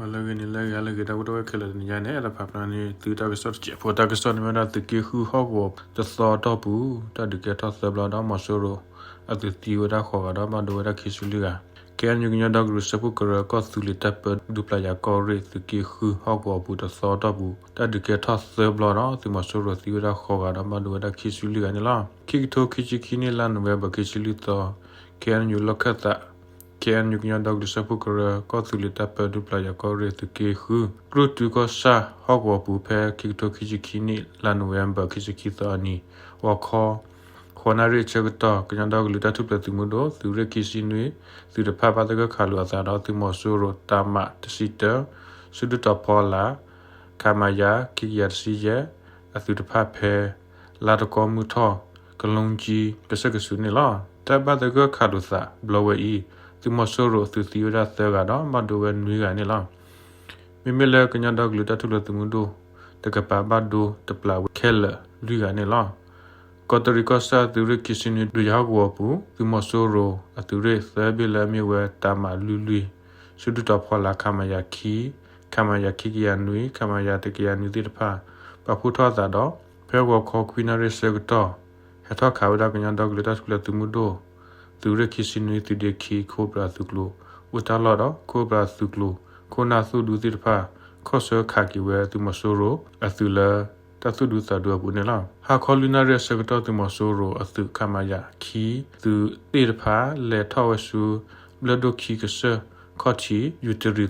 မ့ၢ်လၢဂ့ၤန့ၣ်လၢဂ့ၤ လၢဂ့ၤ တၢ်ကီတၢ်ခဲခဲလၢာ်တနံၤညါန့ၣ် အဲၣ်ဒိးဖးဖျါန့ၢ်သုတၢ်ကစီၣ်တစဲးဖိ တၢ်ကစီၣ်န့ၣ်မ့ၢ်ဝဲဒၣ်သုးက့ဃုဟီၣ်ကဝီၤတသီအတီၢ်ပူၤ တၢ်ဒုးကဲထီၣ်သၢဘျီဒီး မီၤစိရိၤအသုးသံဝဲဒၣ်ဃိးဂၤဒီး ဘၣ်ဒိဝဲဒၣ်ခံဆံလွံၢ်ဂၤ KNU ကညီဒီကလုာ်စၢဖှိၣ်ကရၢ ကီၢ်သူလ့ၤတၢ်ပၢ ဒူပျၢ်ယၤကီၢ်ရ့ၣ် သုးက့ဃုဟီၣ်ကဝီၤပူၤတသီအတီၢ်ပူၤ တၢ်ဒုးကဲထီၣ်သၢဘျီဒီး သုးမီၤစိရိၤသံဝဲဒၣ်ဃိးဂၤဒီး ဘၣ်ဒိဝဲဒၣ်ခံဆံလွံၢ်ဂၤန့ၣ်လီၤ. ခံကထိခံဆံခံနံၣ် လါနိၣ်ဝ့ဘၢၣ် ခံဆံလွံၢ်သီ KNU လီၢ်ခၢၣ်သး KNU ကညီဒီကလုာ်စၢဖှိၣ်ကရၢ ကီၢ်သူလ့ၤတၢ်ပၢ ဒူပျၢ်ယၤကီၢ်ရ့ၣ် သုးက့ဃု ကြုၢ်တုကီၢ်ဆၣ်ဟီၣ်ကဝီၤပူၤ ဖဲခံကထိခံဆံခံနံၣ် လါနိၣ်ဝ့ဘၢၣ် ခံဆံခံသီအနံၤ ဂီၤခီ ဃိးနၣ်ရံၣ်အဆၢကတီၢ် ကညီဒီကလုာ်တၢ်ထူၣ်ဖျဲးသုးမုၢ်ဒိၣ် သုးရ့ၣ်ခံဆံနွံ သုးတဖၣ် ဘၣ်သဂၢၢ်ခးလိာ်အသးဒီး သုးမီၤစိရိၤတၢ်မၤတဆံတၢ စုဒုၣ်တီၤဖီလာ် ခမရ ခံကယၤတဆံယဲၢ် အသုးတဖၣ်ဖဲ လါတကီမုၢ်ထီၣ် ကလူကၠံ ကစၢၢ်ကဆူးန့ၣ်လီၤ. တၢ်ဘၣ်သဂၢၢ်ခးလိာ်သးဘျီဝဲအံၤ သုးမီၤစိရိၤအသုးသံဝဲဒၣ်သၢဂၤဒီး ဘၣ်ဒိဝဲနွံဂၤန့ၣ်လီၤ. မ့မ့ၢ်လၢကညီဒီကလုာ်တၢ်ထူၣ်ဖျဲးသုးမုၢ်ဒိၣ်တကပၤ ဘၣ်ဒိတပျၢ်ဝဲခဲလၢာ်လွံၢ်ဂၤန့ၣ်လီၤ. ကီးတရံးကီၢ်ဆၣ် သုးရ့ၣ်ခံဆံနွံ ဒုးယၤဟီၣ်ကဝီၤပူၤ သုးမီၤစိရိၤအသုးရ့ၣ်သၢဘ့ၣ်လၢအမ့ၢ်ဝဲတၢ်မၤလွံၢ်လွံၢ် စုဒုၣ်တီၤဖီလာ် ခမရ ခံ ခမရ ခံကယၤနွံ ခမရ တကယၤနွံသ့ၣ်တဖၣ် ပာ်ဖှိၣ်ထီၣ်အသးဒီး ဖဲဂီၤခီခွံနၣ်ရံၣ်ဆၢကတီၢ် ဟဲထီၣ်ခးဝဲဒၣ်ကညီဒီကလုာ်တၢ်ထူၣ်ဖျဲးသုးမုၢ်ဒိၣ် သုးရ့ၣ်ခံဆံနွံ သုးဒ့ခံ ခိၣ်ဘြၣ်သုးကျိၤ အိၣ်တၢ်လီၢ်ဒီး ခိၣ်ဘြၣ်သုးကျိၤ ခိၣ်နၢ်သူၣ်ဒူသ့ၣ်တဖၣ် ခီၣ်ဆၢခးက့ၤဝဲသုးမီၤစိရိၤအသုးလၢ တၢ်သူၣ်ဒူသးဒူအပူၤန့ၣ်လီၤ. ဟါခီလွံၢ်နၣ်ရံၣ်အဆၢကတီၢ် သုးမီၤစိရိၤအသုး ခမရ ခံ သုးသ့ၣ်တဖၣ် လဲၤထီၣ်ဝဲဆူ ဘျၢၣ်ဒိၣ်ခံကစၢၢ်ခီၣ်ထံး ယူၤတရံးကျိၤဒီး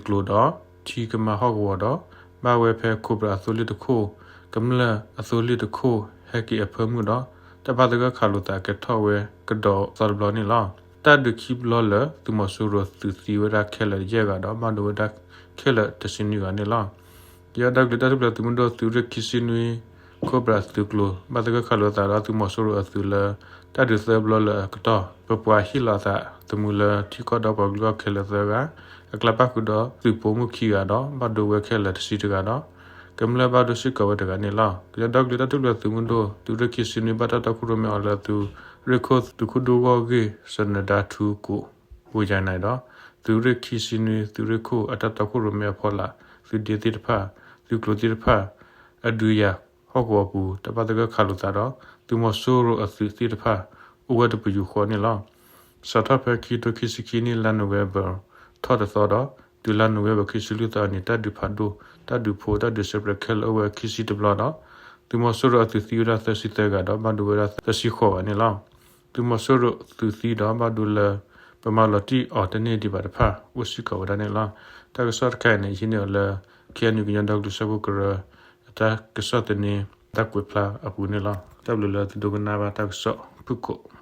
ထံကမၤဟီၣ်ကဝီၤဒီး ဘၣ်ဝဲဖဲခိၣ်ဘြၣ်အသိလ့ၣ်တခိၣ် ကမျၢၢ်အသိလ့ၣ်တခိၣ် ဟဲက့ၤအဖၢမုၢ်ဒီး တၢ်ဘၣ်သဂၢၢ်ခးလိာ်သးကဲထီၣ်ဝဲကဒီးသီတဘျီန့ၣ်လီၤ. တၢ်ဒုးခံဘျီလၢ သုးမီၤစိရိၤသုးသံဝဲဒၣ်ခဲလၢာ်ယဲၢ်ဂၤဒီး ဘၣ်ဒိဝဲဒၣ်ခဲလၢာ်တဆံနွံဂၤန့ၣ်လီၤ. ကညီဒီကလုာ်တၢ်ထူၣ်ဖျဲးသုးမုၢ်ဒိၣ် သုးရ့ၣ်ခံဆံနွံ ခိၣ်ဘြၣ်သုးကျိၤ ဘၣ်သဂၢၢ်ခးလိာ်သးဒီး သုးမီၤစိရိၤအသုးလၢ တၢ်ဒုးသၢဘျီလၢအကတီၢ် ပပှၤဟ့ၣ်လီၤအသးသမူလၢ ထံကီၢ်ဒီးပှၤကလုာ်အီၣ်ခဲလၢာ်သၢဂၤ အကျါပၣ်ဃုာ်ဒီးသုးပိာ်မုၣ်ခံဂၤဒီး ဘၣ်ဒိဝဲခဲလၢာ်တဆံတဂၤဒီး ကမျၢၢ်ဘၣ်ဒိစ့ၢ်ကီးဝဲတဂၤန့ၣ်လီၤ. ကညီဒီကလုာ်တၢ်ထူၣ်ဖျဲးသုးမုၢ်ဒိၣ် သုးရ့ၣ်ခံဆံနွံ ဘၣ်တၢ်တီခိၣ်ရိၣ်မဲအီၤလၢ သုးရ့ၣ်ခိၣ်သုးခိၣ်ဒိၣ်ဂီၢ်ဂ့ၢ် စနၢၤဒါထူကိး ဝူယၤနၤဒီး သုးရ့ၣ်ခံဆံနွံ သုးရ့ၣ်ခိၣ်အတၢ်တီခိၣ်ရိၣ်မဲအဖီလာ် သုးဒ့သ့ၣ်တဖၣ် သုးကျိၤသ့ၣ်တဖၣ် အဒုးယၤဟီၣ်ကဝီၤပူၤ တၢ်ဘၣ်သဂၢၢ်ခးလိာ်သးဒီး သုးမီၤစိရိၤအသုးသ့ၣ်တဖၣ် အိၣ်ဝဲတပယူာ်ဃီန့ၣ်လီၤ. စးထီၣ်ဖဲခံကထိခံဆံခံနံၣ် လါနိၣ်ဝ့ဘၢၣ်ထီၣ်တသီဒီး တုၤလါနိၣ်ဝ့ဘၢၣ်ခံဆံလွံၢ်သီအနံၤ တၢ်ဒုးဖးဒိၣ် တၢ်ဒုးဖိ တၢ်ဒုးစဲးပြဲးခဲလၢာ်အိၣ်ဝဲခံဆံတဘျီဒီး သုးမီၤစိရိၤအသုးသံဝဲဒၣ်သၢဆံသၢဂၤဒီး ဘၣ်ဒိဝဲဒၣ်သၢဆံဃိးဂၤန့ၣ်လီၤ. သုးမီၤစိရိၤသုးသံဒီးဘၣ်ဒိလၢ ပမၤလီၤတံၢ်အီၤတန့ၢ်ဒံးဘၣ်တဖၣ် အိၣ်စ့ၢ်ကီးဝဲဒၣ်န့ၣ်လီၤ. တၢ်ကစီၣ်တခါအံၤန့ၣ် ယဟံးန့ၢ်အီၤလၢ KNU ကညီဒီကလုာ်စၢဖှိၣ်ကရၢ အတၢ်ကစီၣ်သန့ တၢ်ကွဲးဖျါအပူၤန့ၣ်လီၤ. တၢ်ဘျုးလၢသုဒိကနၣ်ဘၣ်တၢ်ကစီၣ်ဖုၣ်ကိာ်